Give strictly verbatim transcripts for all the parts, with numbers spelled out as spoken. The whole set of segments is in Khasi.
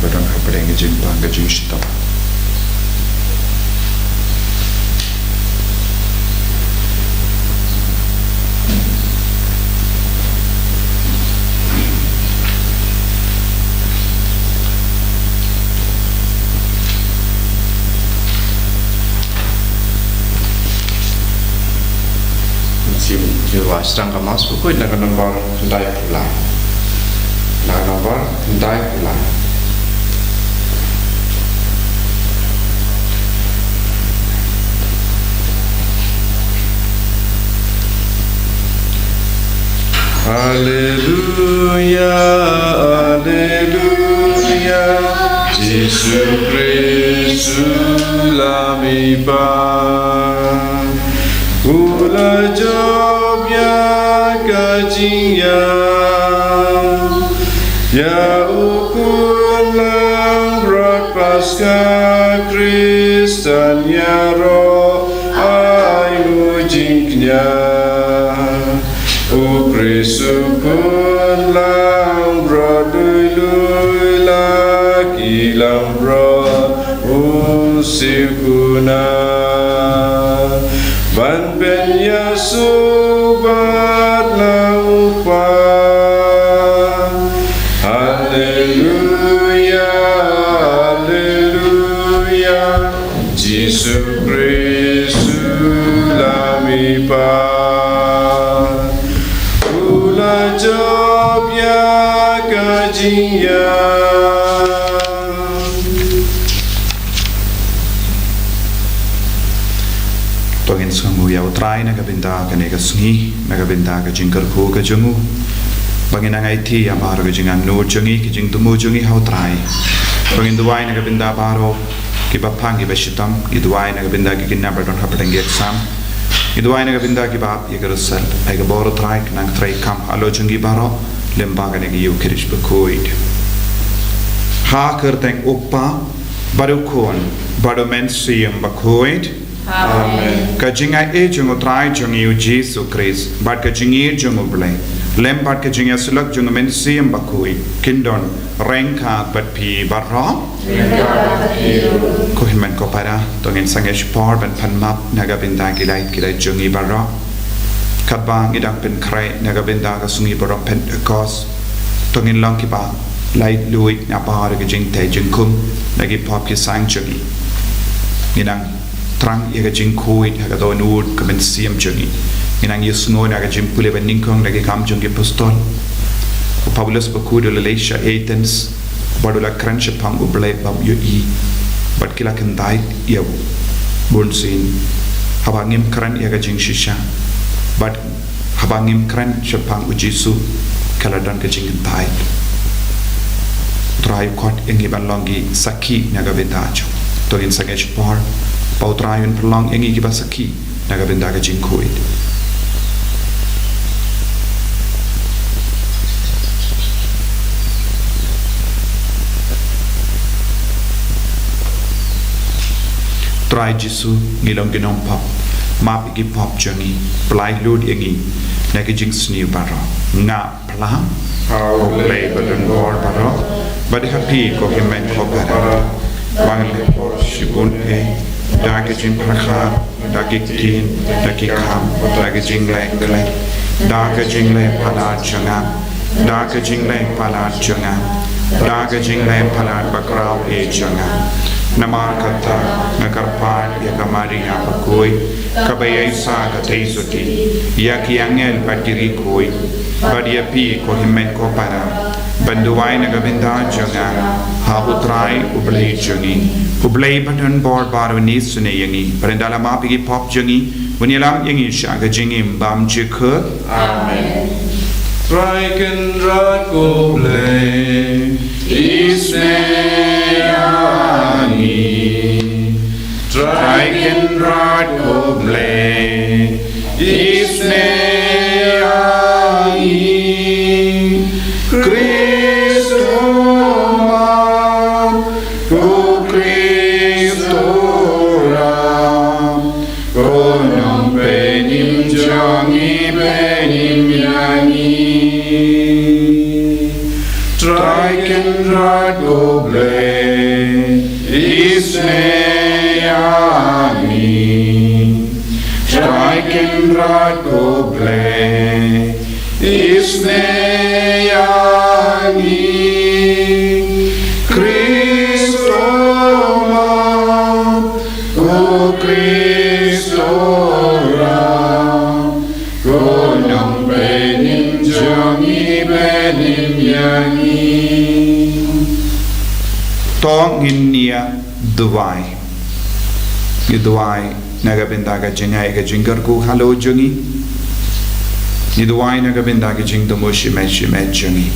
Ba don hapdeng ka jingpang ka jingshitom. Ngin sa ïa sdang ka Mass bakhuid na ka nombor khyndai phew lai. Na ka nombor khyndai phew lai. Alleluia, alleluia, Jisu Khrist u Lam i Kpa. U la jop ïa ka jingïap, ïa u khun langbrot Paskha Khristan ïaroh ai u jingkñia. U Khrist u khun langbrot, lui lui la ki langbrot u siew kuna. Ban pynïasoh bad la u Kpa. Alleluia, alleluia. Jisu Khrist u Lam i Kpa. U la jop ïa ka jingïap. To ngin sngewnguh ïa u Trai na ka bynta kane ka sngi, na ka bynta ka jingkyrkhu ka jong u. Ba ngin nang aiti ïa baroh ka jingangnud jong ngi, ka jingthmu jong ngi ha u Trai. Ba ngin duwai na ka bynta baroh kiba phang kiba shitom, ngi duwai na ka bynta ki khynnah ba don hapdeng ki exam. Ngi duwai na ka bynta kiba ap ïa ka result. Ai ka bor u Trai, ka nang treikam halor jong ngi baroh, lyngba kane ka Ïukharist bakhuid. Ha ka kyrteng u Kpa, bad u Khun, bad u Mynsiem Bakhuid. Amen. Ka jingaiei jong u Trai jong ngi u Jisu Khrist, bad ka jingïeit jong u Blei, lem bad ka jingïasyllok jong u Mynsiem Bakhuid, kin don ryngkat bad phi baroh. Ryngkat bad phi ruh. Ko hynmen ko para, to ngin sangeh shipor ban pan map na ka bynta ki lait ki lait jong ngi baroh. Katba ngi dang pynkhreh na ka bynta ka sngi baroh Pentekost, to ngin long kiba laitluid na baroh ka jingtei jingkhum na ki pop ki sang jong ngi. Ngin nang thrang ïa ka jingkhuid ha ka dohnud ka mynsiem jong ngi. Ngin nang ïasngew na ka jingpule ba nyngkong na Ki Kam jong ki Apostol. U Paulus bakhuid u la leit sha Athens, bad u la kren shaphang u Blei bym ïohi, bad ki la kyntait ïa u. Bunsien, haba ngim kren ïa ka jingshisha, bad haba ngim kren shaphang u Jisu, ka la don ka jingkyntait. U Trai u khot ïa ngi ban long ki sakhi na ka bynta jong u. To ngin sangeh shipor ba u Trai un pynlong ïa ngi kiba sakhi na ka bynta ka jingkhuid. Trai Jisu, ngi long ki nongpop, map ïa ki pop jong ngi, pyllait lut ïa ngi na ki jingsniew baroh. Nga phla ha u Blei badonbor baroh, bad ha phi ko hynmen ko para, ba ngan leh pop shibun eh, da ka jingpyrkhat, da ki ktien, da ki kam, da ka jingleh khleh, da ka jingleh palat jong nga, da ka jingleh palat jong nga, da ka jingleh palat bakhraw eh jong nga. Namar kata nga kyrpad ïa ka Maria bakhuid, kaba ïaishah katei sotti ïa ki angel bad ki riewkhuid, bad ïa phi ko hynmen ko para, ban duwai na ka bynta jong nga ha u Trai u Blei jong ngi. U Blei badonbor baroh un isynei ïa ngi, bad un da la map ïa ki pop jong ngi, un ïalam ïa ngi sha ka jingim bymjukut. Amen. Trai Kynrad ko Blei, isynei ïa ngi. Trai Kynrad ko Blei, isynei ïa ngi. Khrist u Mem, ko Khrist u Ram, ko Nongpynim jong ngi, pynim ïa ngi. Trai Kynrad ko Blei, isnei ïa ngi. Trai Kynrad ko Blei, isnei ïa ngi. Khrist, o Map, ko Khrist, o Ram, ko Nongpynim jong ngi, pynim ïa ngi. To ngin ïa duwai. Ngi duwai na ka bynta ka jingïaid ka jingkyrkhu halor jong ngi. Ngi duwai na ka bynta ka jingthmu shimet shimet jong ngi.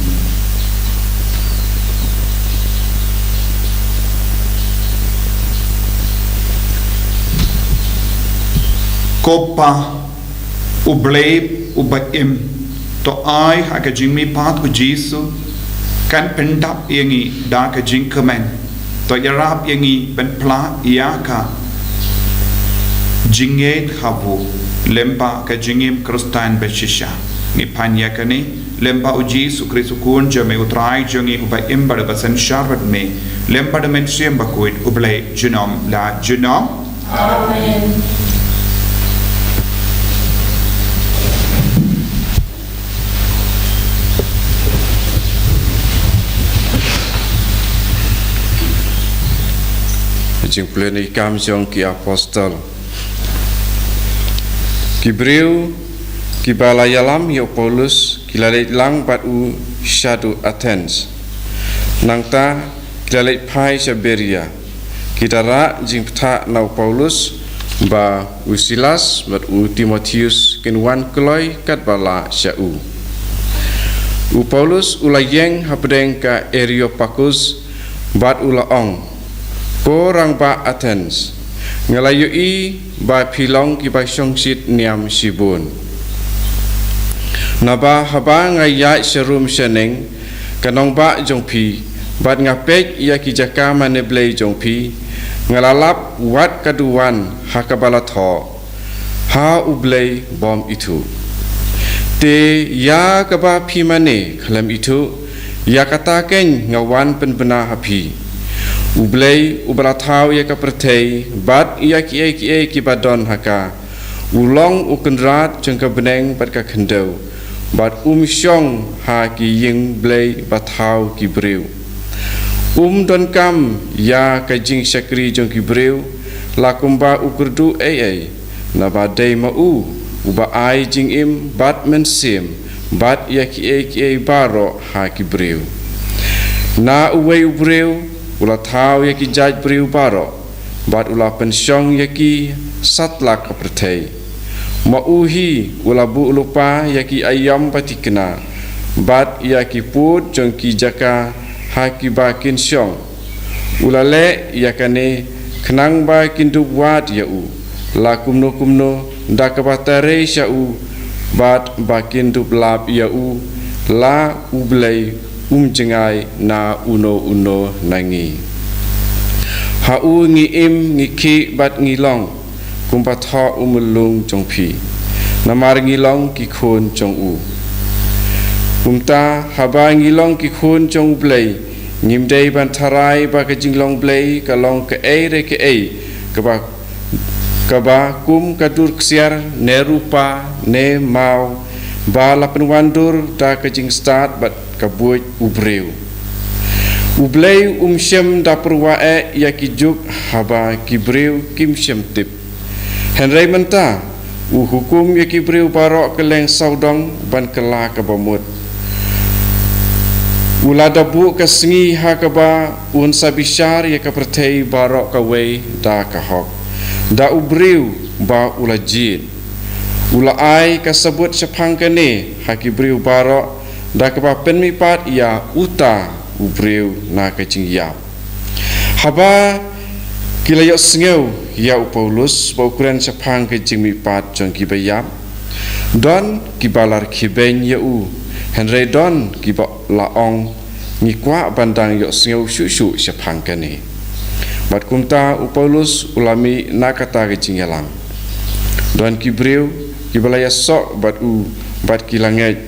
Ko Pa, U Blei uba im, to ai ha ka jingmihpat U Jisu kan pyndap ïa ngi da ka jingkmen, to ïarap ïa ngi ban pla ïa ka jingngeit ha u lem bad ka jingim Khristan ba shisha. Ngi pan ïa kane lem bad U Jisu Khrist U Khun jong me, U Trai jong ngi, uba im bad uba synshar bad me lem bad U Mynsiem Bakhuid, U Blei junom la junom. Amen. Jingpule na ki Kam jong ki Apostol. Ki briew kiba la ïalam ïa u Paulus ki la leit lang bad u shaduh Athens. Nangta ki la leit phai sha Beria. Ki da rah jingpyntha na u Paulus ba u Silas bad u Timotheus kin wan kloi katba lah sha u. U Paulus u la ïeng hapdeng ka Areopagus bad u la ong, Ko rangbah Athens, nga la ïohi ba phi long kiba shongshit niam shibun. Naba haba nga ïaid sharum shaneng ka nongbah jong phi, bad nga peit ïa ki jaka mane blei jong phi, nga la lap wat ka duwan ha kaba la thoh, ha U Blei bym ithuh. Te ïa kaba phi mane khlem ithuh, ïa kata keiñ nga wan pynbna ha phi. U Blei uba la thaw ïa ka pyrthei bad ïa kiei kiei kiba don ha ka, u long u Kynrad jong ka bneng bad ka khyndew, bad um shong ha ki ïing blei ba thaw ki briew. Um donkam ïa ka jingshakri jong ki briew la kumba u kyrduh ei ei, naba dei ma u uba ai jingim bad mynsiem bad ïa kiei kiei baroh ha ki briew. Na uwei u briew u la thaw ïa ki jait briew baroh, bad u la pynshong ïa ki satlak ka pyrthei. Ma u hi u la buh lypa ïa ki aïom ba thikna, bad ïa ki pud jong ki jaka ha kiba kin shong. U la leh ïa kane khnang ba kin dup wad ïa u, la kumno kumno da kaba trei sha u, bad ba kin dup lap ïa u, la U Blei um jngai na uno uno na ngi. Ha u ngi im, ngi khih bad ngi long, kumba thoh u myllung jong phi, namar ngi long ki khun jong u. Kumta haba ngi long ki khun jong U Blei, ngim dei ban tharai ba ka jinglong blei ka long kaei re kaei kaba kaba kum ka dur ksiar ne rupa ne maw, ba la pynwandur da ka jingstad bad ka buit u briew. U Blei um shym da pyrwa eh ïa ki juk haba ki briew kim shym tip. Hynrei mynta u hukum ïa ki briew baroh kylleng sawdong ban kylla kaba mut. U la da buh ka sngi ha kaba un sa bishar ïa ka pyrthei baroh kawei da ka hok, da u briew ba u la jied. U la ai ka sabut shaphang kane ha ki briew baroh da kaba pynmihpat ïa uta u briew na ka jingïap. Haba ki la ïohsngew ïa u Paulus ba u kren shaphang ka jingmihpat jong kiba ïap, don kiba la rkhie beiñ ïa u, hynrei don kiba la ong, ngi kwah ban dang ïohsngew shuh shuh shaphang kane. Bad kumta u Paulus u la mih na kata ka jingïalang. Don ki briew kiba la ïasoh bad u bad ki la ngeit.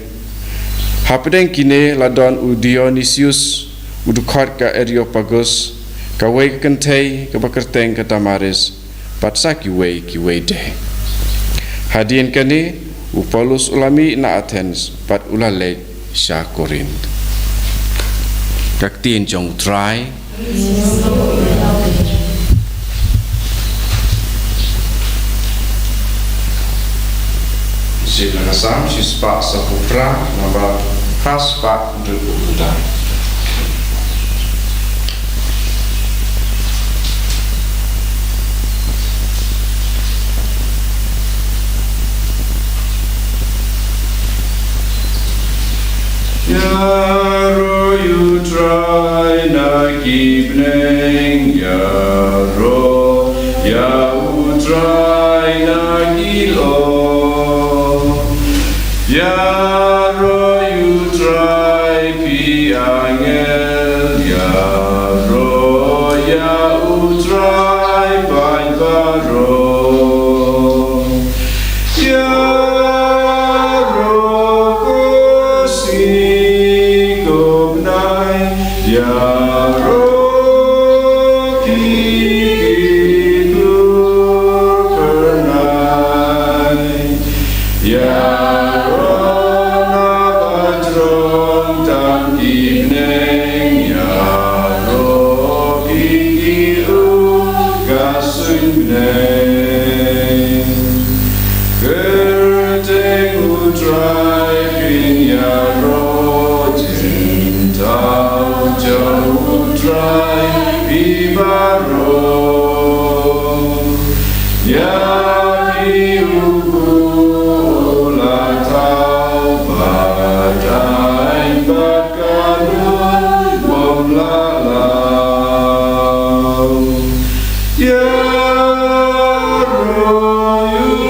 Hapdeng kine la don u Dionisius u dkhot ka Areopagus, kawei ka kynthei kaba kyrteng ka Damaris, bad sa kiwei kiwei de. Hadien kane, u Paulus u la mih na Athens, bad u la leit sha Korinth. Ka ktien jong U Trai. Shisha na ka Salm shispah saphew phra, nambar phra spah hynriewphew khyndai. Ïaroh ïa U Trai na ki bneng, ïaroh ïa U Trai na ki lyoh. Ïaroh ïa U Trai phi angel, ïaroh ïa U Trai paid baroh. Ïaroh ko sngi ko bnai, ïaroh ki ki klur phyrnai. Ïaroh na ba jrong tam ki bneng, ïaroh ki ki u ka suiñ bneng. Kyrteng U Trai phin ïaroh, jingthaw jong U Trai phi baroh. Ïa phi u buh u la thaw, bad aiñ bad ka nun bym lah law. Ïaroh ïa U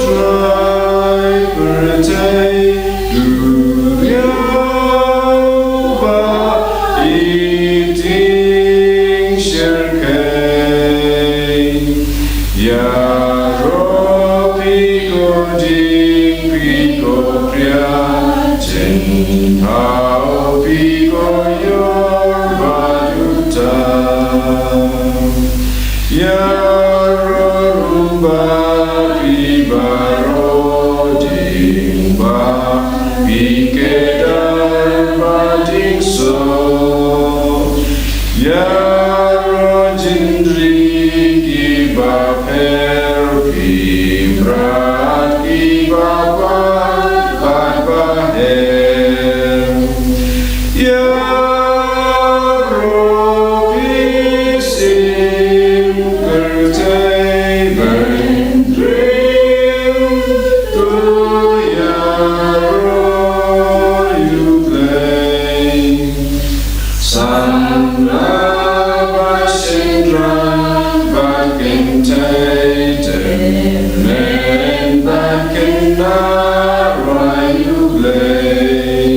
Trai pyrthei, duriaw bad i ting shyrkhei. Ïaroh phi ko jing, phi ko khriat, jingthaw phi ko ïor ba ju thaw. Ïaroh ruh ba phi baroh, jing ba phi kedar ba jingsoh. Ïaroh jingri kiba pher, phi mrad kiba pait bad ba her. Ïaroh phi shim kyrteng bad ring, to ïaroh ïa U Blei. Samla bad shynrang bad kynthei, tymmen bad khynnah, rwai ïa U Blei.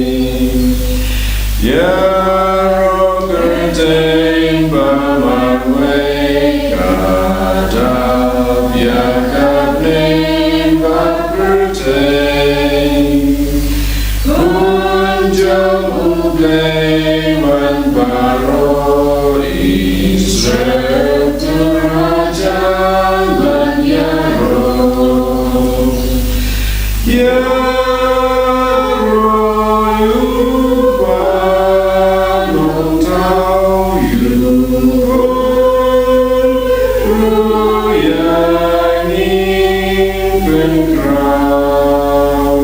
Ïaroh kyrteng ba marwei, ka dap ïa ka bneng bad kyrteng. Khun jong U Blei man baroh, Israel tur hajan ban ïaroh. Ïaroh ïa u kpa nongthaw, ïa u khun ruh ïa ngi pynkhraw.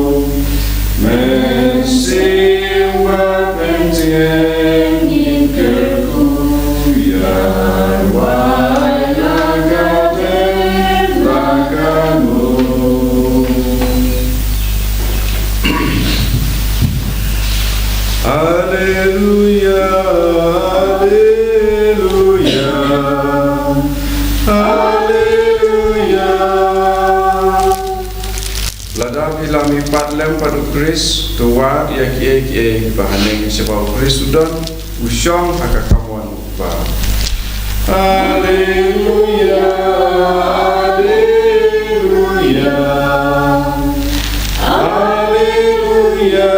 Mynsiem bad mynsiem ngin kyrkhu, ïa rwai la ka dei la ka mut. Alleluia, alleluia, alleluia. Lada phi la mihpat lem bad U Khrist, to wad ïa kiei kiei ba haneng, sha ba U Khrist u don, u shong ha ka kamon U Kpa. Alleluia, alleluia, alleluia.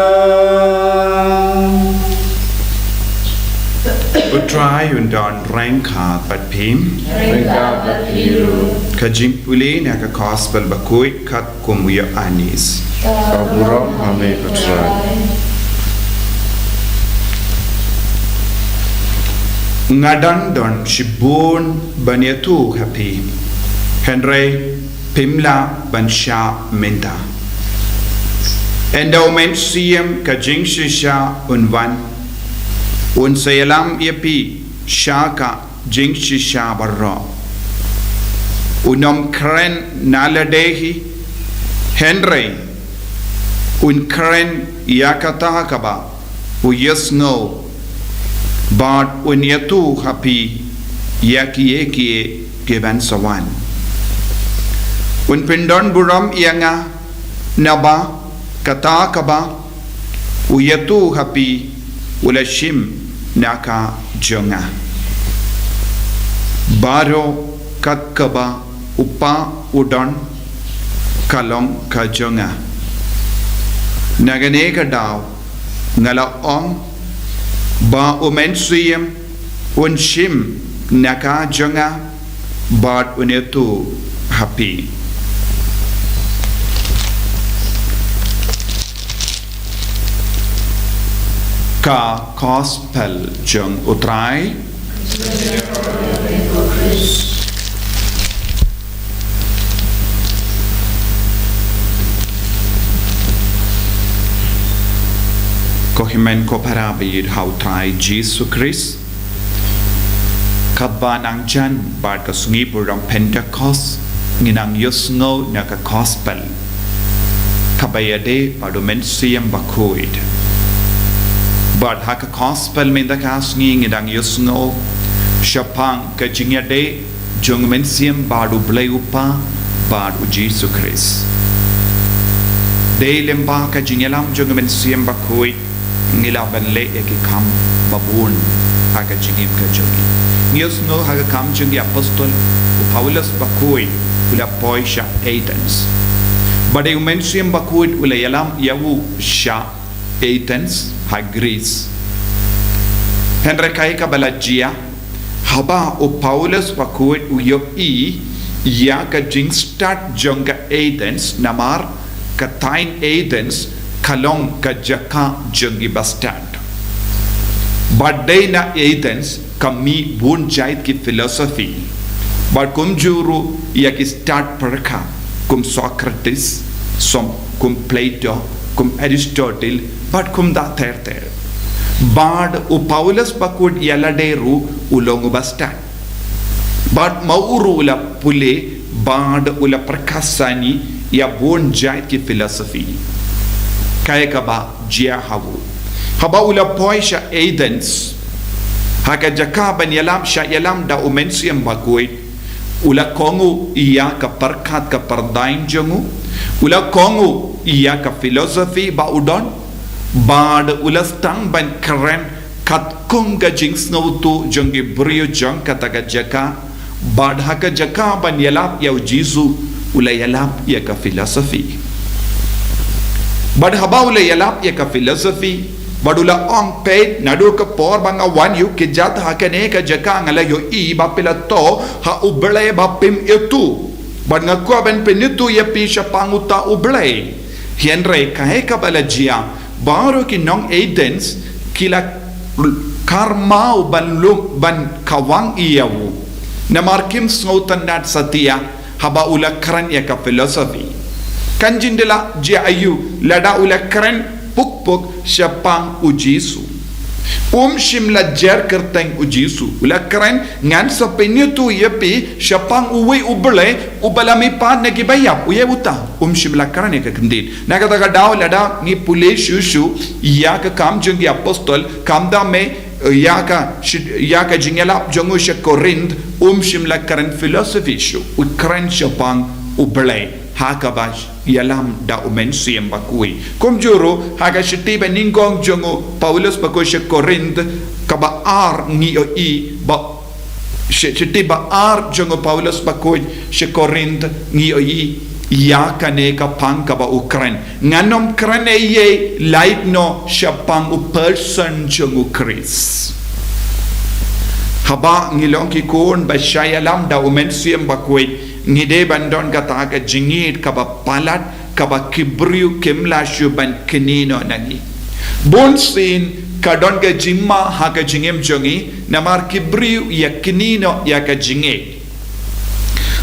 Don reng ka bad pim. Reng ka bad pim. Ka jingpule na ka gospel bakhuid katkum u Ïoannis. Ka burom ha me ko Trai. Nga dang don shibun ban ïathuh ha phi, hynrei phim lah ban shah mynta. Ynda u Mynsiem ka jingshisha un wan, un sa ïalam ïa phi sha ka jingshisha baroh. Un ym kren na lade hi, hynrei un kren ïa kata kaba u ïohsngew, bad un ïathuh ha phi ïa kiei kiei kiban sa wan. Un pyndon burom ïa nga, naba kata kaba u ïathuh ha phi u la shim na ka jong nga. Baroh kat kaba u Kpa u don ka long ka jong nga. Na kane ka daw nga la ong ba u Mynsiem un shim na ka jong nga bad un ïathuh ha phi. Ka gospel jong u Trai. Ko hynmen ko para baieit ha u Trai Jisu Khrist. Katba nang jan bad ka sngi burom Pentekost, ngi nang ïohsngew na ka gospel kaba ïadei bad u Mynsiem Bakhuid. Bad ha ka gospel mynta ka sngi ngi nang ïohsngew shaphang ka jingïadei jong u Mynsiem bad u Blei u Kpa bad u Jisu Khrist. Dei lyngba ka jingïalam jong u Mynsiem Bakhuid ngi lah ban leh ïa ki kam babun ha ka jingim ka jong ngi. Ngi ïohsngew ha ka Kam jong ki Apostol, u Paulus Bakhuid u la poi sha Athens. Bad dei u Mynsiem Bakhuid u la ïalam ïa u sha Athens ha Greece. Hynrei kaei kaba la jia, haba u Paulus Bakhuid u ïohi ïa ka jingstad jong ka Athens, namar ka thaiñ Athens ka long ka jaka jong ki bastad. Bad dei na Athens ka mih bun jait ki philosophy. Bad kumjuh ruh ïa ki stad pyrkhat kum Socrates, som kum Plato, kum Aristotle, bad kumta ter ter. Bad u Paulus Bakhuid ïa lade ruh u long u bastad. Bad ma u ruh u la pule bad u la pyrkhat sani ïa bun jait ki philosophy. Kaei kaba jia ha u, haba u la poi sha Athens, ha ka jaka ban ïalam sha ïalam da u Mynsiem Bakhuid, u la kohnguh ïa ka pyrkhat ka pyrthei jong u, u la kohnguh ïa ka philosophy ba u don, bad u la sdang ban kren katkum ka jingsngewthuh jong ki briew jong kata ka jaka. Bad ha ka jaka ban ïalap ïa u Jisu, u la ïalap ïa ka philosophy. Bad haba u la ïalap ïa ka philosophy, bad u la ong, peit, naduh ka por ba nga wan ïa u kjat ha kane ka jaka nga la ïohi ba phi la thoh ha U Blei ba phim ithuh. Bad nga kwah ban pynithuh ïa phi shaphang uta U Blei. Hynrei kaei kaba la jia, baroh ki nong Athens ki la kyrmen ban lum ban kawang ïa u, namar kim sngewtynnad satia haba u la kren ïa ka philosophy. Kan jin da la jia aïu lada u la kren puk puk shaphang u Jisu? Um shym la jer kyrteng u Jisu. U la kren, ngan sa pynithuh ïa phi shaphang uwei U Blei uba la mihpat na kiba ïap. U ïa uta, um shym la kren ïa ka kyntien. Na kata ka daw lada ngi pule shuh shuh ïa ka Kam jong ki Apostol, kam da me ïa ka, ïa ka jingïalap jong u sha Korinth, um shym la kren philosophy shuh. U kren shaphang U Blei ha kaba ïalam da U Mynsiem Bakhuid. Kumjuh ruh ha ka shithi ba nyngkong jong u Paulus bakhuid sha Korinth, kaba ar ngi ïohi ba, shi-, shithi ba ar jong u Paulus bakhuid sha Korinth ngi ïohi ïa kane ka phang kaba u kren. Ngan ym kren ei ei lait noh shaphang u person jong u Khrist. Haba ngi long ki khun ba shah ïalam da u Mynsiem Bakhuid, ngi dei ban don kata ka jingïeit kaba palat, kaba ki briew kim lah shuh ban knieh noh na ngi. Bunsien ka don ka jingma ha ka jingim jong ngi, namar ki briew ïa knieh noh ïa ka jingngeit.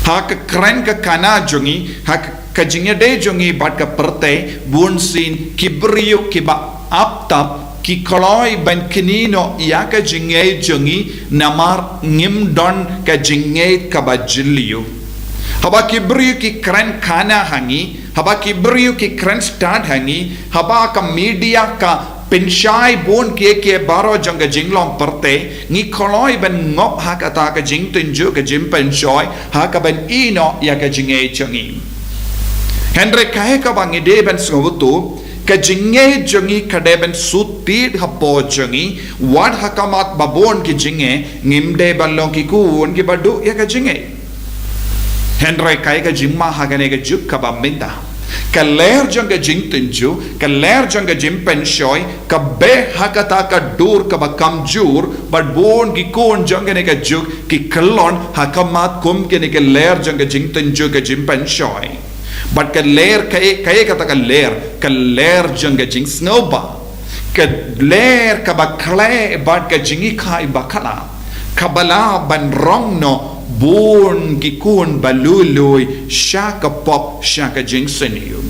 Ha ka kren ka khana jong ngi, ha ka jingïadei jong ngi bad ka pyrthei, bunsien ki briew kiba ap tap, ki kloi ban knieh noh ïa ka jingngeit jong ngi, namar ngim don ka jingngeit kaba jylliew. Haba ki briew ki kren khana ha ngi, haba ki briew ki kren stad ha ngi, haba ka media ka pynshai bun kiei kiei baroh jong ka jinglong pyrthei, ngi kloi ban ngop ha kata ka jingtynjuh, ka jingpynshoi, ha kaban ïehnoh ïa ka jingngeit jong ngi. Hynrei kaei kaba ngi dei ban sngewthuh, ka jingngeit jong ngi ka dei ban shu tied hapoh jong ngi, wat ha khmat ba bun ki jingeh, ngim dei ban long ki khun kiba duh ïa ka jingngeit. Hynrei kaei ka jingma ha kane ka juk kaba mynta, ka lyer jong ka jingtynjuh, ka lyer jong ka jingpynshoi, ka beh ha kata ka dur kaba kamjur, bad bun ki khun jong kane ka juk ki kyllon ha khmat kum kane ka lyer jong ka jingtynjuh, ka jingpynshoi. Bad ka lyer kaei, kaei kata ka lyer, ka lyer jong ka jingsngewbha. Ka lyer kaba khleh bad ka jinghikai bakla, kaba lah ban rong noh bun ki khun ba lui lui sha ka pop, sha ka jingsniew.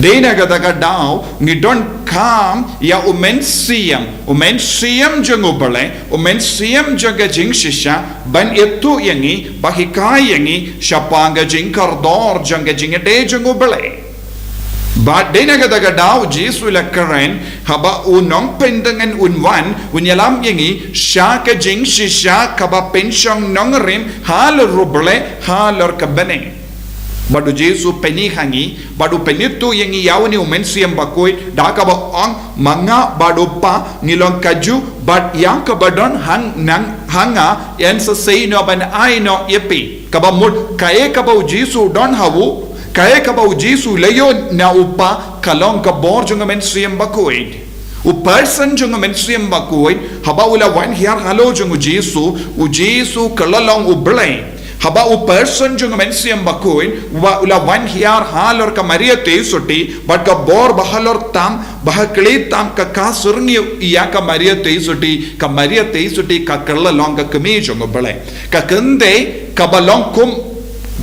Dei na kata ka daw ngi donkam ïa u Mynsiem, u Mynsiem jong U Blei, u Mynsiem jong ka jingshisha, ban ïathuh ïa ngi, ba hikai ïa ngi shaphang ka jingkordor jong ka jingïadei jong U Blei. Bad dei na kata ka daw U Jisu u la kren, haba u Nongpyndengkan un wan, un ïalam ïa ngi sha ka jingshisha kaba pynshong nongrim halor U Blei, halor ka bneng. Bad U Jisu u pyni ha ngi, bad u pynithuh ïa ngi ïa une u Mynsiem Bakhuid, da kaba ong, ma nga bad U Kpa ngi long kajuh, bad ïa kaba don hang nang ha nga, yn sa sei noh ban ai noh ïa phi. Kaba mut kaei kaba U Jisu u don ha u, kaei kaba U Jisu u la ïoh na U Kpa, ka long ka bor jong u Mynsiem Bakhuid. U person jong u Mynsiem Bakhuid, haba u la wan hiar halor jong U Jisu, U Jisu ka la long U Blei. Haba u person jong u Mynsiem Bakhuid, haba u la wan hiar halor ka Maria Theisotti, bad ka bor ba halor tam, ba ha khlieh tam ka kha syrngiew ïa ka Maria Theisotti, ka Maria Theisotti ka kylla long ka kmie jong U Blei. Ka kynthei kaba long kum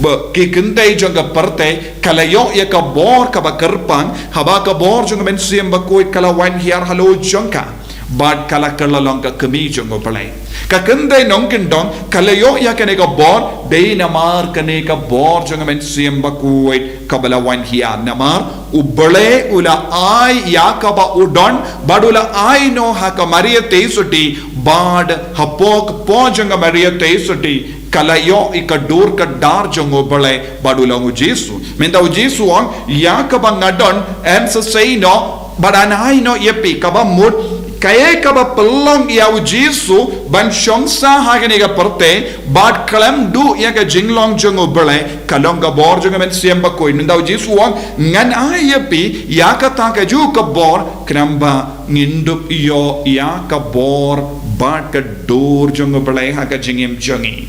ba ki kynthei jong ka pyrthei, ka la ïoh ïa ka bor kaba kyrpang, haba ka bor jong u Mynsiem Bakhuid ka la wan hiar halor jong ka. Bad ka la kylla long ka kmie jong U Blei. Ka kynthei nongkyndong, ka la ïoh ïa kane ka bor, dei namar kane ka bor jong u Mynsiem Bakhuid, kaba la wan hiar namar, U Blei u la ai ïa kaba u don, bad u la ai noh ha ka Maria Theisotti, bad hapoh ka por jong ka Maria Theisotti, ka la ïoh ïa ka dur ka dar jong U Blei, bad u long U Jisu. Mynta U Jisu u ong, ïa kaba nga don, yn sa sei noh, bad yn ai noh ïa phi, kaba mut, kaei kaba pynlong ïa U Jisu, ban shong sah ha kane ka pyrthei, bad khlem duh ïa ka jinglong jong U Blei, ka long ka bor jong u Mynsiem Bakhuid. Mynta U Jisu u ong, ngan ai ïa phi, ïa kata kajuh ka bor, khnang ba ngin dup ïoh ïa ka bor, bad ka dur jong U Blei ha ka jingim jong ngi.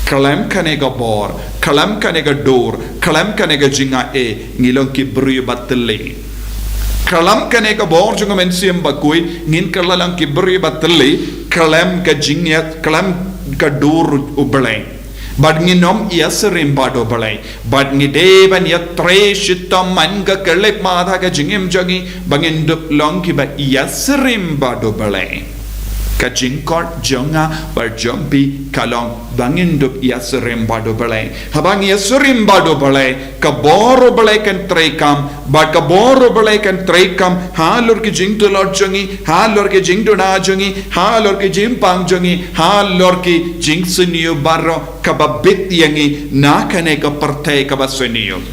Khlem kane ka bor, khlem kane ka dur, khlem kane ka jingaiei, ngi long ki briew ba thylli. Khlem kane ka bor jong u Mynsiem Bakhuid, ngin kylla long ki briew ba thylli, khlem ka jingïa, khlem ka dur U Blei. Bad ngin ym ïasyriem bad U Blei. Bad ngi dei ban ïatrei shitom man ka khyllipmat ha ka jingim jong ngi, ba ngin dup long kiba ïasyriem bad U Blei. Ka jingkhot jong nga bad jong phi ka long ba ngin dup ïasyriem bad U Blei. Haba ngi ïasyriem bad U Blei, ka bor U Blei kan treikam, bad ka bor U Blei kan treikam, halor ki jingtlot jong ngi, halor ki jingduna jong ngi, halor ki jingpang jong ngi, halor ki jingsniew baroh, kaba bit ïa ngi, na kane ka pyrthei kaba sniew.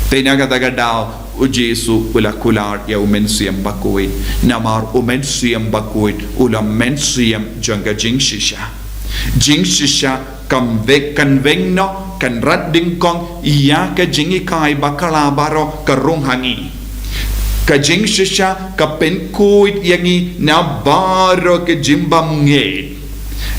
Te na kata ka daw, U Jisu u la kular ïa u Mynsiem Bakhuid, namar u Mynsiem Bakhuid, u long Mynsiem jong ka jingshisha. Jingshisha kan weng, kan weng noh, kan rat dyngkong, ïa ka jinghikai bakla baroh ka rung ha ngi. Ka jingshisha ka pynkhuid ïa ngi na baroh ka jingbymngeit.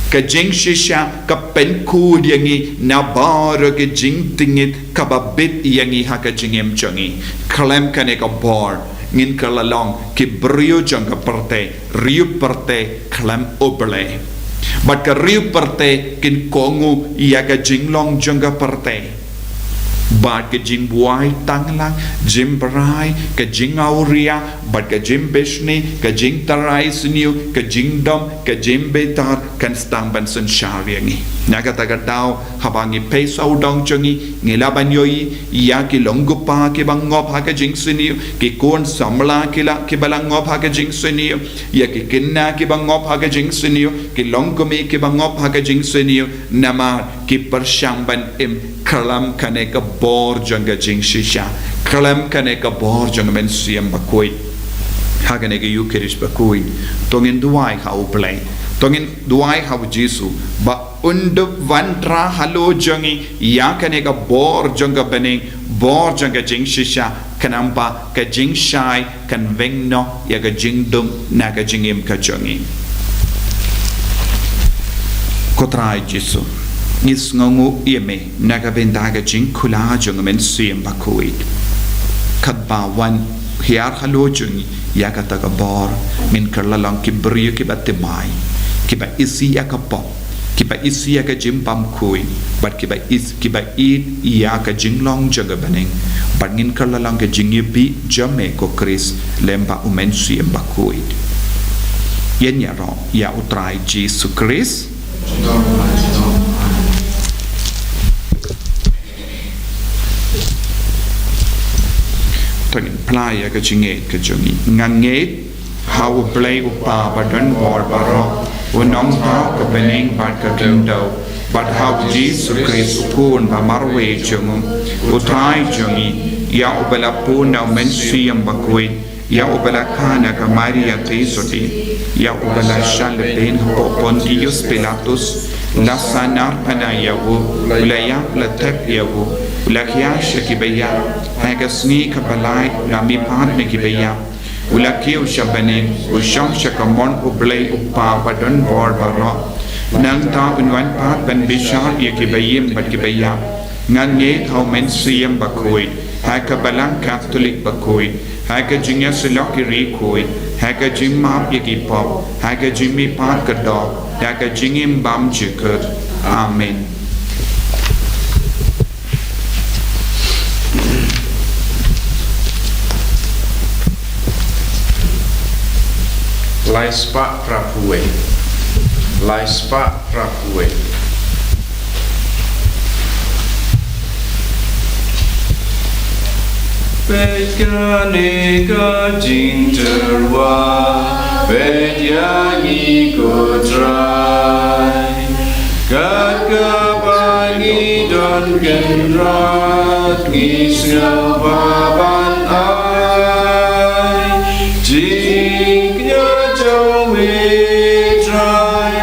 Ka jingshisha ka pynkhuid ïa ngi na baroh ki jingtngit kaba bit ïa ngi ha ka jingim jong ngi. Khlem kane ka bor ngin kylla long ki briew jong ka pyrthei, riew pyrthei khlem U Blei. Bad ka riew pyrthei kin kohnguh ïa ka jinglong jong ka pyrthei. Bad ka jingbuaid tang lang, jingbrai, ka jingawria, bad ka jingbishni, ka jingtharai sniew, ka jingdom, ka jingbitar, kan sdang ban synshar ïa ngi. Na kata ka daw, haba ngi peit sawdong jong ngi, ngi lah ban ïohi ïa ki long kpa kiba ngop ha ka jingsniew, ki khun samla ki la, kiba la ngop ha ka jingsniew, ïa ki khynnah kiba ngop ha ka jingsniew, ki long kmie kiba ngop ha ka jingsniew, namar ki pyrshang ban im khlem kane ka bor jong ka jingshisha, khlem kane ka bor jong ka Mynsiem Bakhuid. Ha kane ka Ïukharist bakhuid, to ngin duwai ha U Blei, to ngin duwai ha U Jisu ba un dup wan tra halor jong ngi ïa kane ka bor jong ka bneng, bor jong ka jingshisha, khnang ba ka jingshai kan weng noh ïa ka jingdum na ka jingim ka jong ngi. Ko Trai Jisu, ngi sngewnguh ïa me na ka bynta ka jingkhuslai jong ka Mynsiem Bakhuid. Katba wan hiar halor jong ngi ïa kata ka bor, ngin kylla long ki briew kiba thymmai, kiba isih ïa ka pop, kiba isih ïa ka jingbymkhuid, bad kiba is, kiba ïeit ïa ka jinglong jong ka bneng, bad ngin kylla long ka jingïabih jong me ko Khrist lem bad U Mynsiem Bakhuid. Ïaroh ïa U Trai Jisu Khrist. To ngin phla ïa ka jingngeit ka jong ngi. Nga ngeit ha U Blei U Kpa badonbor baroh, U Nongthaw ka bneng bad ka khyndew, bad ha U Jisu Khrist U Khun ba marwei jong U Trai jong ngi, ïa uba la pun na U Mynsiem Bakhuid, ïa uba la kha na ka Maria theisotti, ïa uba la shah lehbeiñ hapoh Pontius Pilatus, la sahnarphna ïa u, u la ïap la thep ïa u, u la khia sha kiba ïap, ha ka sngi kaba lai u la mihpat na kiba ïap, u la kiew sha bneng, u shong sha kamon U Blei U Kpa badonbor baroh. Nangta un wan pat ban bishar ïa kiba im bad kiba ïap. Nga ngeit ha U Mynsiem Bakhuid, ha ka Balang Katholik bakhuid, ha ka jingïasyllok ki riewkhuid, ha ka jingmap ïa ki pop, ha ka jingmihpat ka doh, ha ka jingim bymjukut. Amen. Lai spah phra phew wei. Lai spah phra phew wei. Peit kane ka jingtyrwa, peit ïa ngi ko Trai. Kat kaba ngi don kynrad, ngi sngewbha ban ai jingkñia jong me Trai,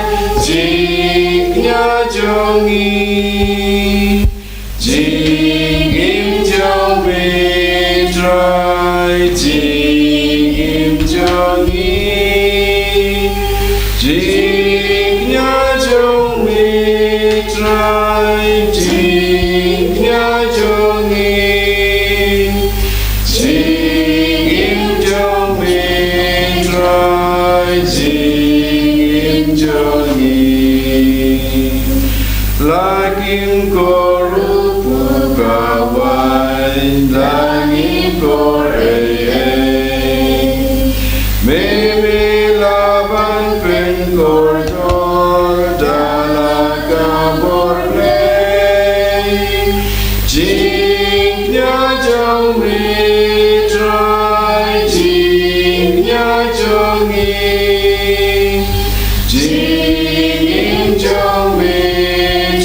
jingkñia jong ngi. Jingim jong me Trai, jingim jong ngi. Jingkñia jong me Trai, jingkñia jong ngi. Jingim jong me Trai, jingim jong ngi. La ngim kyrkhu kawei, la ngim kyrkhu ei ei. Me me lah ban pynkyrkhu da la ka bor lei. Jingkñia jong me Trai, jingkñia jong ngi. Jingim jong me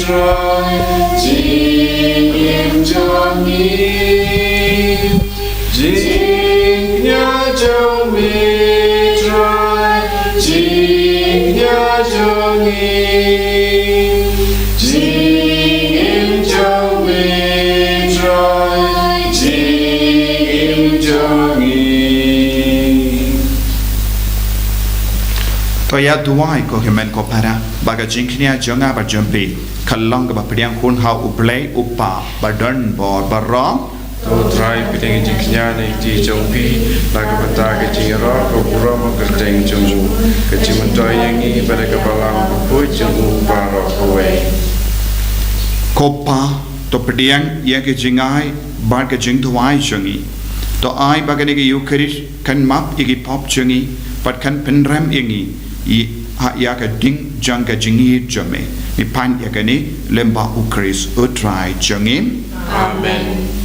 Trai, jingim jong ngi. Jingkñia jong me Trai, jingkñia jong ngi. Jingim jong me Trai, jingim jong ngi. To Ïa duwai ko hynmen ko para, ba ka jingkñia jong nga bad jong phi kan long kaba pdiang hun ha U Blei U Kpa badonbor baroh. To Trai, pdiang ka jingkñia na ki kti jong phi, na ka bynta ka jingïaroh ka burom kyrteng jong u, ka jingmyntoi ïa ngi bad ka balang bakhuid jong u baroh kawei. Ko Pa, to pdiang ïa ka jingai bad ka jingduwai jong ngi. To ai ba kane ka Eucharist kan map ïa ki pop jong ngi, bad kan pynrem ïa ngi ïa, ha, ïa ka ding jong ka jingïeit jong me. Ngi pan ïa kane lyngba U Khrist U Trai jong ngi. Amen.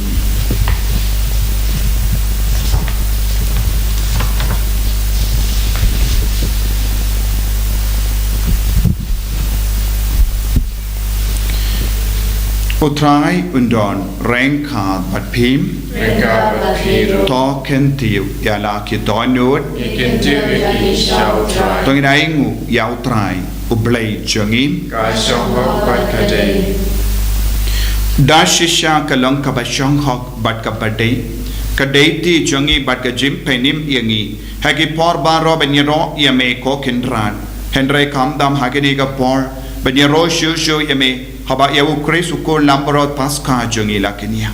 U Trai un don ryngkat bad phi. Ryngkat bad phi ruh. To kyntiew ïa la ki dohnud. Ngi kyntiew ïa ki sha U Trai. To ngin ainguh ïa U Trai U Blei jong ngi. Ka shong hok bad ka dei. Da shisha ka long kaba shong hok bad kaba dei, ka dei ti jong ngi bad ka jingpynim ïa ngi ha ki por baroh ban ïaroh ïa me ko Kynrad. Hynrei khamtam ha kane ka por ban ïaroh shuh shuh ïa me, haba ïa U Khrist u Khun Langbrot Paskha jong ngi la kñia.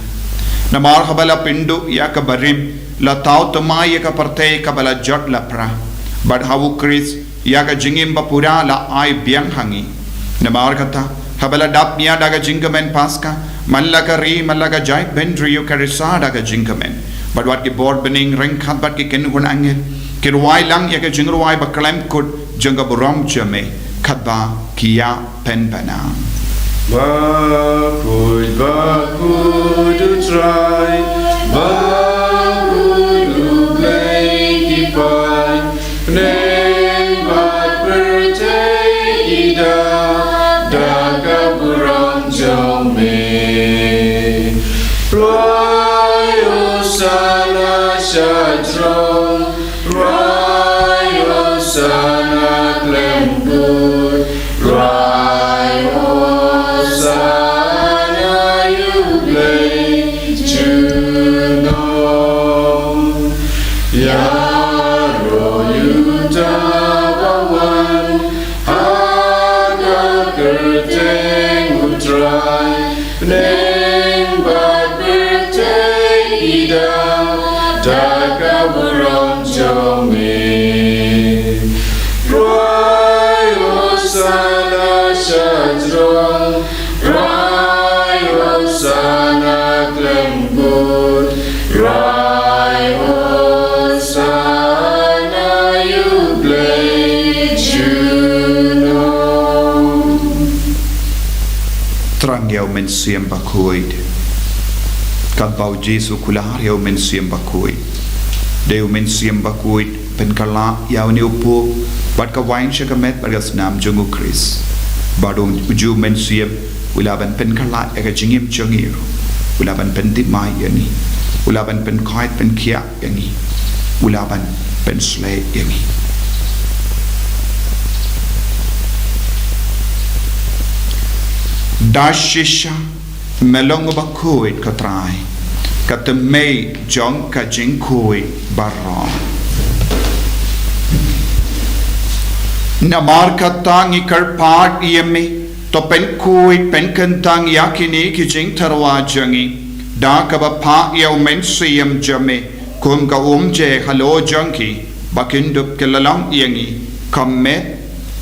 Namar haba la pynduh ïa ka barim, la thaw thymmai ïa ka pyrthei kaba la jot la pra. Bad ha U Khrist ïa ka jingim bapura la ai biang ha ngi. Namar kata, haba la dap nia da ka jingkmen Paskha, man la ka ri, man la ka jaitbynriew ka risa da ka jingkmen. Bad wat ki bor bneng ryngkat bad ki kynhun angel ki rwai lang ïa ka jingrwai bakyllum kut jong ka burom jong me, katba ki ïa pynpaw. Bakhuid, bakhuid U Trai, bakhuid U Blei ki paid, bneng bad pyrthei ki daw da ka burom jong me. Rwai hosana sha jrong, rwai hosana khlem kut, rwai hosana ïa U Blei junom. Ïaroh ïa uta uba wan ha ka kyrteng U Trai, bneng bad pyrthei ki daw da ka burom jong me. Rwai hosana sha jrong, rwai hosana khlem kut, rwai hosana ïa U Blei junom. Thrang ïa U Mynsiem Bakhuid. Katba U Jisu u kular ïa U Mynsiem Bakhuid, dei U Mynsiem Bakhuid pynkylla ïa une u puk bad ka wain sha ka met bad ka snam jong U Khrist. Bad u, uju U Mynsiem u lah ban pynkylla ïa ka jingim jong ngi ruh. U lah ban pynthymmai ïa ngi. U lah ban pynkhuid pynkhiah ïa ngi. U lah ban pynshlei ïa ngi. Da shisha me long uba khuid, ko Trai, ka thymmei jong ka jingkhuid baroh. Namar kata ngi kyrpad ïa me, to pynkhuid pynkyntang ïa kine ki jingtyrwa jong ngi da kaba phah ïa U Mynsiem jong me kum ka umje halor jong ki, ba kin dup ki la long ïa ngi ka met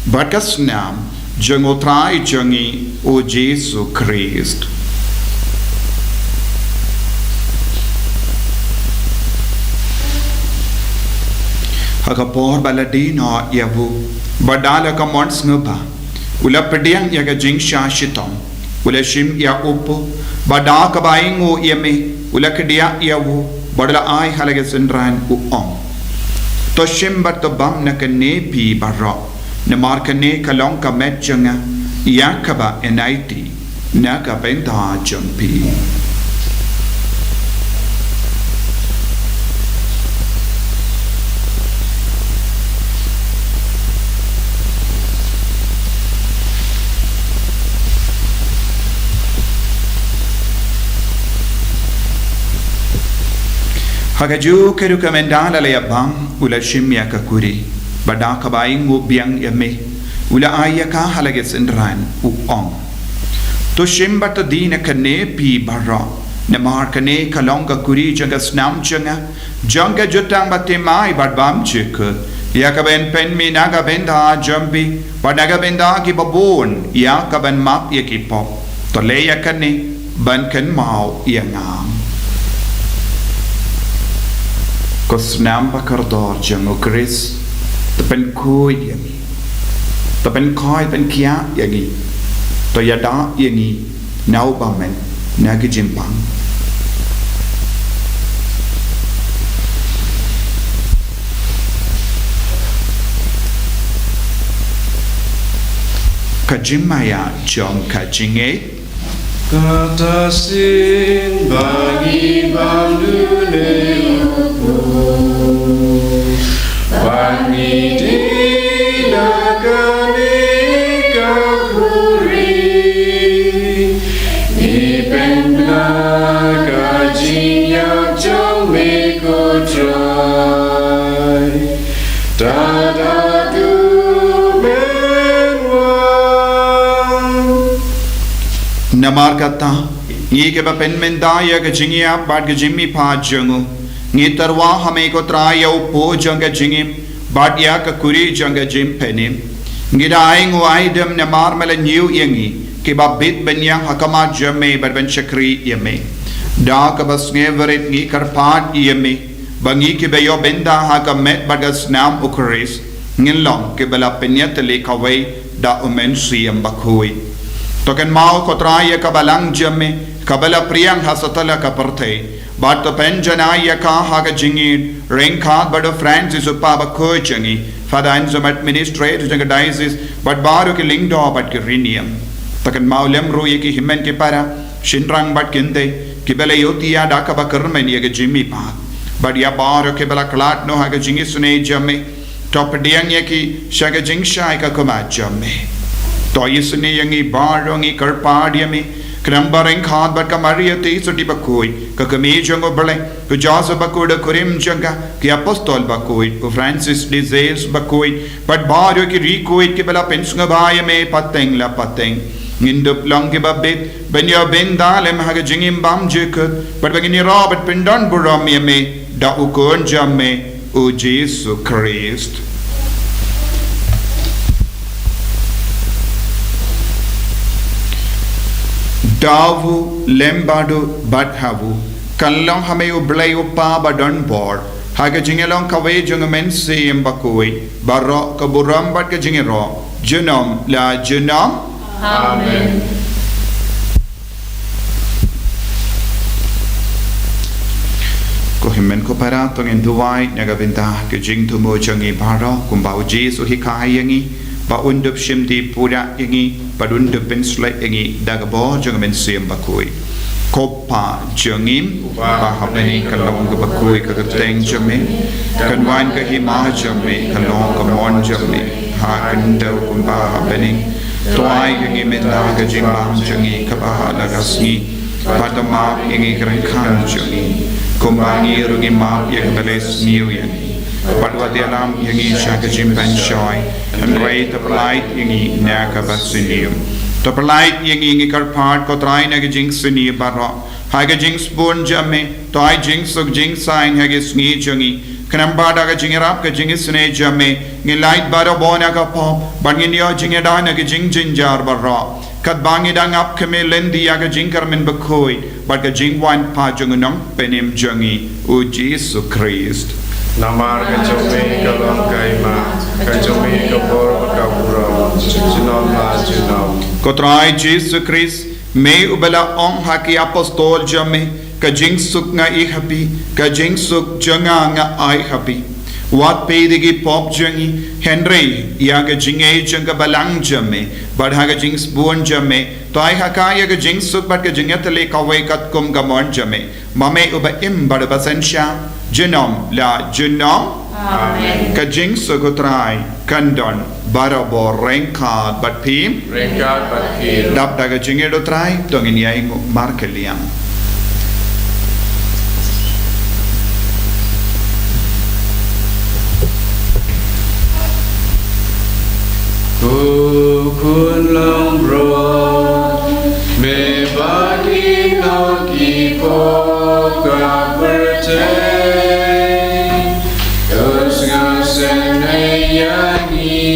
bad ka snam jong U Trai jong ngi U Jisu Khrist. Ha ka por ba la die noh ïa u, bad da la ka mon sngewbha, u la pdiang ïa ka jingshah shitom, u la shim ïa u puk, bad da kaba ainguh ïa me, u la kdiah ïa u, bad u la ai ha la ki synran, u ong: To shim bad to bam na kane phi baroh, namar kane ka long ka met jong nga, ïa kaba yn aiti na ka bynta jong phi. Ha kajuh ka rukom ynda la ïa bam, u la shim ïa ka kuri, Bad da kaba ainguh biang ïa me, u la ai ïa ka ha la ki synran, u ong: To shim bad to die na kane, phi baroh, namar kane ka long ka kuri jong ka snam jong nga, jong ka jutang bathymmai bad bymjukut, ïa kaban pynmih na ka bynta jong phi bad na ka bynta kiba bun, ïa kaban map ïa ki pop. To leh ïa kane ban kynmaw ïa nga. Ko snam ba kordor jong U Khrist, to pynkhuid ïa ngi, to pynkhuid pynkhiah ïa ngi, to ïada ïa ngi na u bymman na ka jingbam. Ka jingmaïa jong ka jingngeit. Kata shisien ba ngi bam dune u Blei, ba ngi die na kane ka khuri, ngi pynbna ka jingïap jong me, ko Trai. Tad haduh men wan. Namar kata, ngi kiba pynmynta ïa ka jingïap bad ka jingmihpat jong u, ngi tyrwa ha me, ko Trai, ïa u pud jong ka jingim bad ïa ka kuri jong ka jingpynim. Ngi da ainguh aidem namar me la ñiew ïa ngi kiba bit ban ïeng ha khmat jong me bad ban shakri ïa me. Da kaba sngewrit ngi kyrpad ïa me ba ngi kiba ïoh bynta ha ka met bad ka snam U Khrist, ngin long kiba la pynïatylli kawei da U Mynsiem Bakhuid. To kynmaw, ko Trai, ïa ka balang jong me kaba la pdiang ha satlak ka pyrthei, bad to pynjanai ïa ka ha ka jingïeit ryngkat bad u Francis, u Pop bakhuid jong ngi, Father Anselm, administrator jong ka diocese, bad baroh ki lyngdoh bad ki riewniam. To kynmaw lem ruh ïa ki hynmen ki para, shynrang bad kynthei, kiba la ïohthiah da kaba kyrmen ïa ka jingmihpat, bad ïa baroh kiba la khlad noh ha ka jingisynei jong me. To pdiang ïa ki sha ka jingshai ka khmat jong me. To isynei ïa ngi baroh, ngi kyrpad ïa me, khnang ba ryngkat bad ka Maria Theisotti bakhuid, ka kmie jong U Blei, u Joseph bakhuid, u kurim jong ka, ki apostol bakhuid, u Francis de Sales bakhuid, bad baroh ki riewkhuid kiba la pynsngewbha ïa me pateng la pateng, ngin dup long kiba bit ban ïoh bynta lem ha ka jingim bymjukut, bad ba ngin ïaroh bad pyndonburom ïa me da u Khun jong me, u Jisu Khrist. Da u, lem bad u, bad ha u, kan long ha me U Blei U Kpa badonbor, ha ka jingïalong kawei jong U Mynsiem Bakhuid, baroh ka burom bad ka jingïaroh, junom la junom. Amen. Ko hynmen ko para, to ngin duwai na ka bynta ki jingthmu jong ngi baroh, kumba u Jisu u hikai ïa ngi, ba un dup shimti pura ïa ngi, ba un dup pynshlei ïa ngi da ka bor jong U Mynsiem Bakhuid. Ko Kpa jong ngi ba ha bneng, ka long kaba khuid ka kyrteng jong me, kan wan ka hima jong me, ka long ka mon jong me ha ka khyndew kumba ha bneng. To ai ïa ngi mynta ka jingbam jong ngi kaba ha la ka sngi, bad to map ïa ngi ki ryngkang jong ngi, kumba ngi ruh ngi map ïa kiba leh sniew ïa ngi. Bad wat ïalam ïa ngi sha ka jingpynshoi, hynrei to pyllait ïa ngi na kaba sniew. To pyllait ïa ngi, ngi kyrpad ko Trai, na ka jingsniew baroh, ha ka jingsbun jong me, to ai jingsuk jingsaiñ ha ka sngi jong ngi, khnang ba da ka jingïarap ka jingisynei jong me, ngin lait barabor na ka pop, bad ngin ïoh jingïada na ka jingjynjar baroh, katba ngi dang ap khmih lynti ïa ka jingkyrmen bakhuid bad ka jingwan pat jong u Nongpynim jong ngi, u Jisu Khrist. Namar ka jong me ka long ka hima, ka jong me ka bor bad ka burom, junom la junom. Ko Trai Jisu Khrist, me uba la ong ha ki apostol jong me, ka jingsuk nga ai ha phi, ka jingsuk jong nga nga ai ha phi. Wat peit ïa ki pop jong ngi, hynrei ïa ka jingngeit jong ka balang jong me, bad ha ka jingsbun jong me, to ai ha ka ïa ka jingsuk bad ka jingïatylli kawei katkum ka mon jong me. Ma me uba im bad uba synshar, junom la junom. Amen. Ka jingsuk u Trai kan don barabor ryngkat bad phi. Ryngkat bad phi. Dap da ka jingïeit u Trai, to ngin ïainguh markylliang. Ko Khun Langbrot, me ba ki nongkynmaw ka pyrthei, to sngewsynei ïa ngi.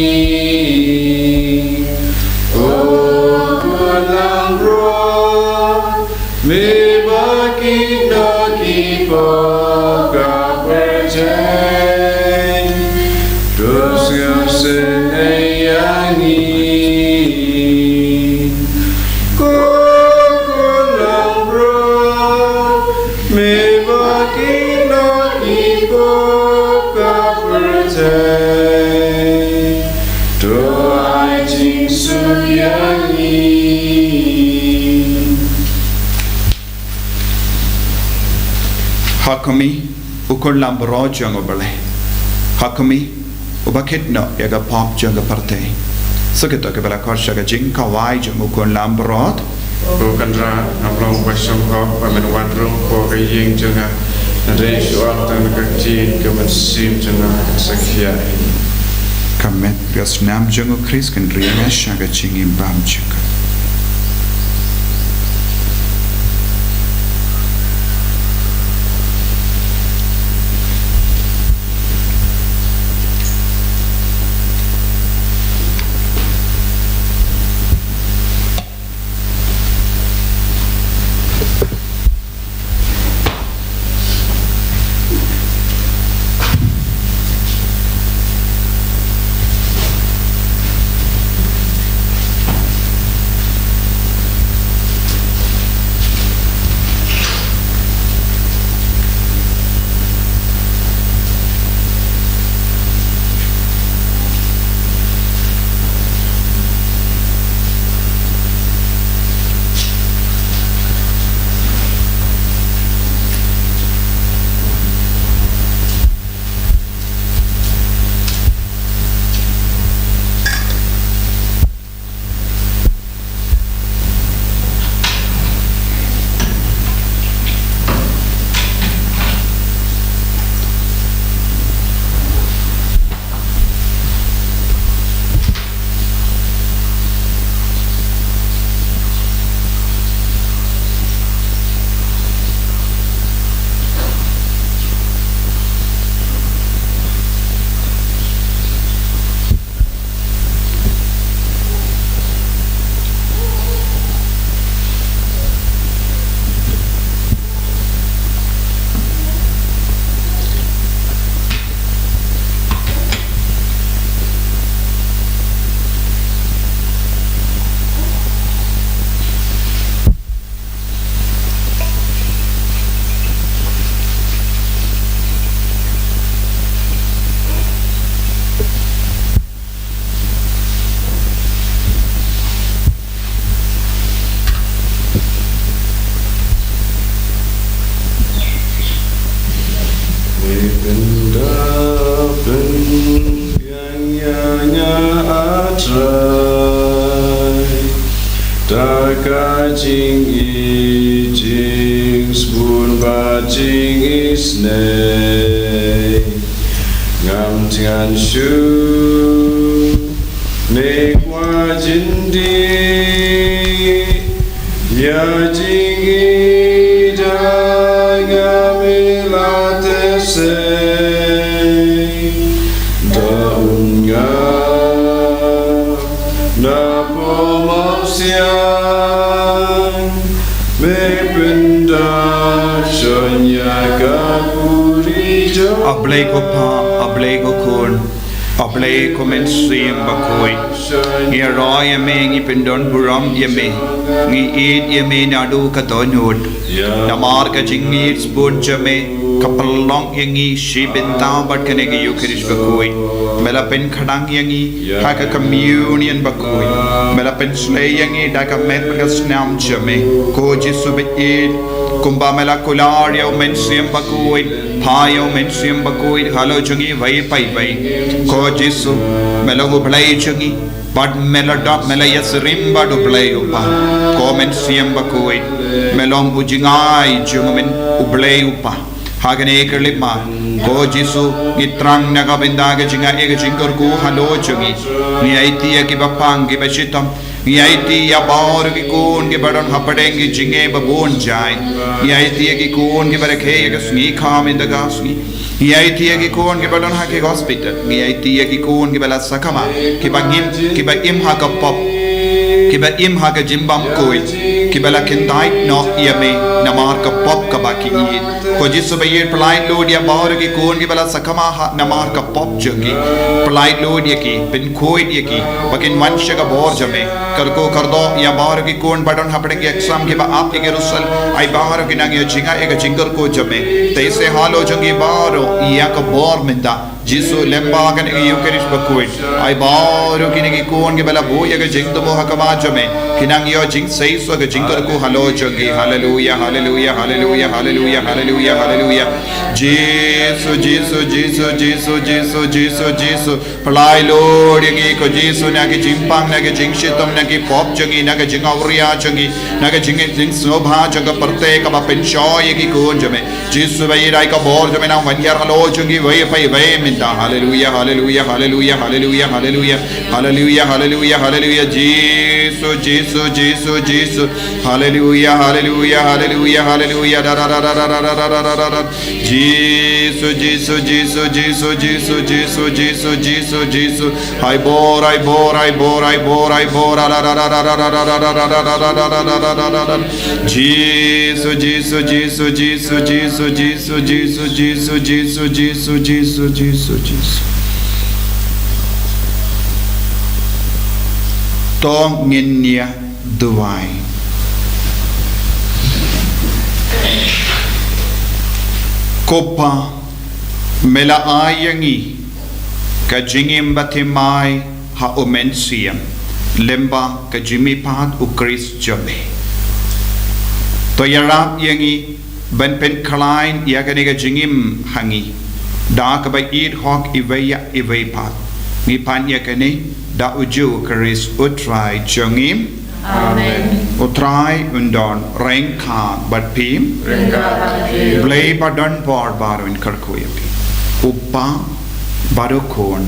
Ko Khun Langbrot, me ba ki nongkynmaw ka pyrthei, to sngewsynei ïa ngi. Ko Khun Langbrot, me ba ki nongkynmaw ka pyrthei, to ai jingsuk ïa ngi. Ha khmih, U Khun Langbrot jong U Blei. Ha khmih, uba kit noh ïa ka pop jong ka pyrthei. Sa kito kiba la khot sha ka jingkhawai jong U Khun Langbrot. Ko Kynrad, ngam long uba shong hok ba men wan rung hapoh ka ïing jong nga. Hynrei shu ong tang ka ktien, ka mynsiem jong nga kan sa khiah. Ka met ka snam jong U Khrist kan ri ïa nga sha ka jingim bymjukut. Ngi pynda pynbiang ïa nga, A Trai, da ka jingïeit, jingsbun bad jingisynei. Ngam thngan shuh ne kwah jyndie ïa jingïeit jong nga, me la teh sei. Da un nga na pdeng mawsiang, me pynda shon ïa ka puri jong. A Blei ko Pa, A Blei ko Khun, A Blei ko Mynsiem Bakhuid. Ngi ïaroh ïa me, ngi pyndonburom ïa me, ngi ïeit ïa me naduh ka dohnud. Namar ka jingïeit sbun jong me ka pynlong ïa ngi shi bynta bad kane ka Eukharist bakhuid. Me la pynkhlaiñ ïa ngi ha ka communion bakhuid. Me la pynshlei ïa ngi da ka met bad ka snam jong me. Ko Jisu ba ïeit, kumba me la kular ïa U Mynsiem Bakhuid, pha ïa U Mynsiem Bakhuid halor jong ngi iwei pa iwei. Ko Jisu, me long U Blei jong ngi, bad me la dap, me la ïasyriem bad U Blei U Pa. Ko Mynsiem Bakhuid, me long u jngai jong U Blei U Pa. Ha kane ka lip ma, ko Jisu, ngi thrang na ka bynta ka jingai ka jingkyrkhu halor jong ngi. Ngi aiti ïa kiba pang kiba shitom. Ngi aiti ïa baroh ki khun kiba don hapdeng ki jingeh ba bun jait. Ngi aiti ïa ki khun kiba rakhe ïa ka sngi kham ïa ka sngi. Ngi aiti ïa ki khun kiba don ha ki hospital. Ngi aiti ïa ki khun kiba la sakma, kiba ngim, kiba im ha ka pop, kiba im ha ka jingbymkhuid, kiba la kyntait noh ïa me namar ka pop kaba ki ïeit. Ko Jisu ba ïeit, pynlait lut ïa baroh ki khun kiba la sakma ha namar ka pop jong ki. Pynlait lut ïa ki, pynkhuid ïa ki, ba kin wan sha ka bor jong me. Kyrkhu kyrdoh ïa baroh ki khun ba don hapdeng ki exam kiba ap ïa ki result. Ai baroh ki nang ïoh jingngeit ïa ka jingkyrkhu jong me. Te sa halor jong ki baroh ïa ka bor mynta. Jisu, lyngba kane ka Eucharist bakhuid, ai baroh kine ki khun kiba la buh ïa ka jingthmu ha khmat jong me, ki nang ïoh jingseisoh ka jingkyrkhu halor jong ki. Haleluia, haleluia, haleluia, haleluia, haleluia, haleluia. Jisu, Jisu, Jisu, Jisu, Jisu, Jisu, Jisu. Pynlait lut ïa ngi ko Jisu na ki jingpang, na ki jingshitom, na ki pop jong ngi, na ki jingawria jong ngi, na ki jing, jingsngewbha jong ka pyrthei kaba pynshoi ïa ki khun jong me. Jisu ba ïeit, ai ka bor jong me nang wan hiar halor jong kiwei pa kiwei mynta. Haleluia, haleluia, haleluia, haleluia, haleluia. Haleluia, haleluia, haleluia. Jisu, Jisu, Jisu, Jisu. Haleluia, haleluia, haleluia, haleluia. Da, da, da. Jisu, Jisu, Jisu, Jisu, Jisu, Jisu, Jisu, Jisu, Jisu. Ai bor, ai bor, ai bor, ai bor, ai bor. Jisu, Jisu, Jisu, Jisu. To ngin ïa duwai. Ko Pa, me la ai ïa ngi ka jingim bathymmai ha U Mynsiem, lyngba ka jingmihpat U Khrist jong me. To ïarap ïa ngi ban pynkhlaiñ ïa kane ka jingim ha ngi da kaba ïeit hok iwei ïa iwei pat. Ngi pan ïa kane da U Jisu Khrist U Trai jong ngi. Amen. U Trai un don ryngkat bad phi. Ryngkat bad phi. Blei ba don bor baroh un kyrkhu ïa phi. U Pa bad U Khun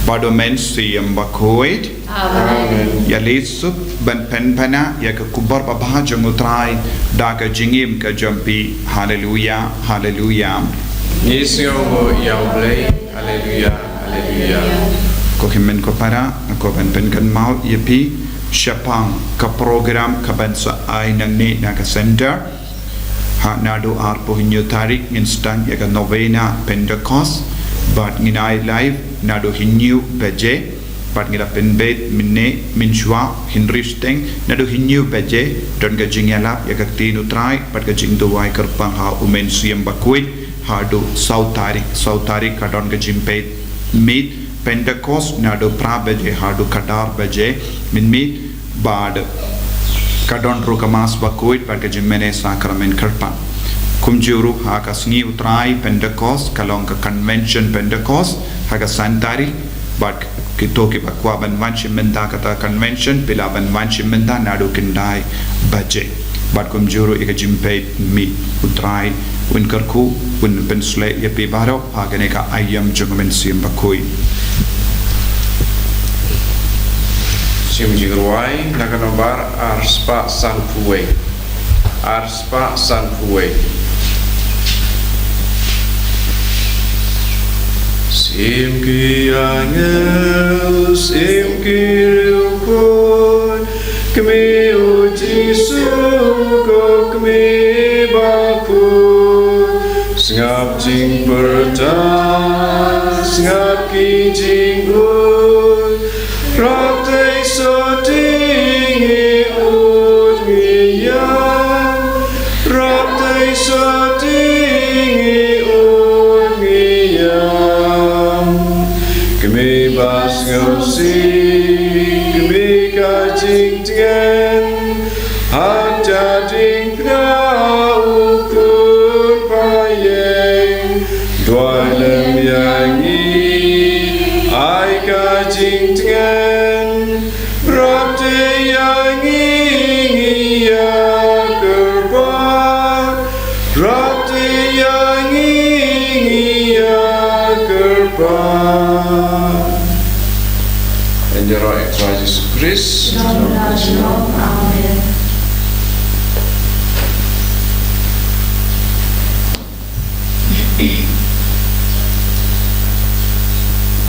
bad U Mynsiem Bakhuid. Amen. Ïa leit suk ban pynpaw ïa ka khubor babha jong U Trai da ka jingim ka jong phi. Haleluia, haleluia. Ngi sngewnguh ïa U Blei. Haleluia, haleluia. Ko hynmen ko para, ko ban pynkynmaw ïa phi shaphang ka program ka ban sa ai nangne na ka center. Ha naduh arphew hynñiew tarik ngin sdang ïa ka novena Pentecost. Bad ngin ai live naduh hynñiew baje. Bad ngi la pynbeit mynne mynshuwa hynriew shiteng naduh hynñiew baje. Don ka jingïalap ïa ka ktien U Trai bad ka jingduwai kyrpang ha U Mynsiem Bakhuid. Haduh saw tarik, saw tarik ka don ka jingpeit miet Pentecost naduh phra baje haduh khatar baje mynmiet. Bad ka don ruh ka Mass Bakhuid bad ka jingmane Sakramen Kyrpang. Kumjuh ruh ha ka sngi U Trai Pentecost ka long ka Convention Pentecost ha ka san tarik. Bad kito kiba kwah ban wan shim bynta kata ka convention, phi lah ban wan shim bynta naduh khyndai baje. Bad kumjuh ruh ïa ka jingpeit miet. U Trai un kyrkhu, un pynshlur ïa phi baroh ha kane ka aïom jong U Mynsiem Bakhuid. Shim jingrwai na ka nombar arspah sanphew wei. Arspah sanphew wei. Shim ki angel, shim ki riewkhuid, kmie U Jisu ko kmie bakhuid. Sngap jingpyrta, sngap ki jingbuid. Raptei sotti ngi ud ngi ïam. Raptei sotti ngi ud ngi ïam. Kmie ba sngewsih, kmie ka jingtngen. Ha ka jingpynah u khun pyrshah. Duwai lem ïa ngi, ai ka jingtngen. Raptei ïa ngi, ngi ïa kyrpad. Raptei Ïa ngi, ngi ïa kyrpad. Ïaroh ïa u Trai Jisu Khrist.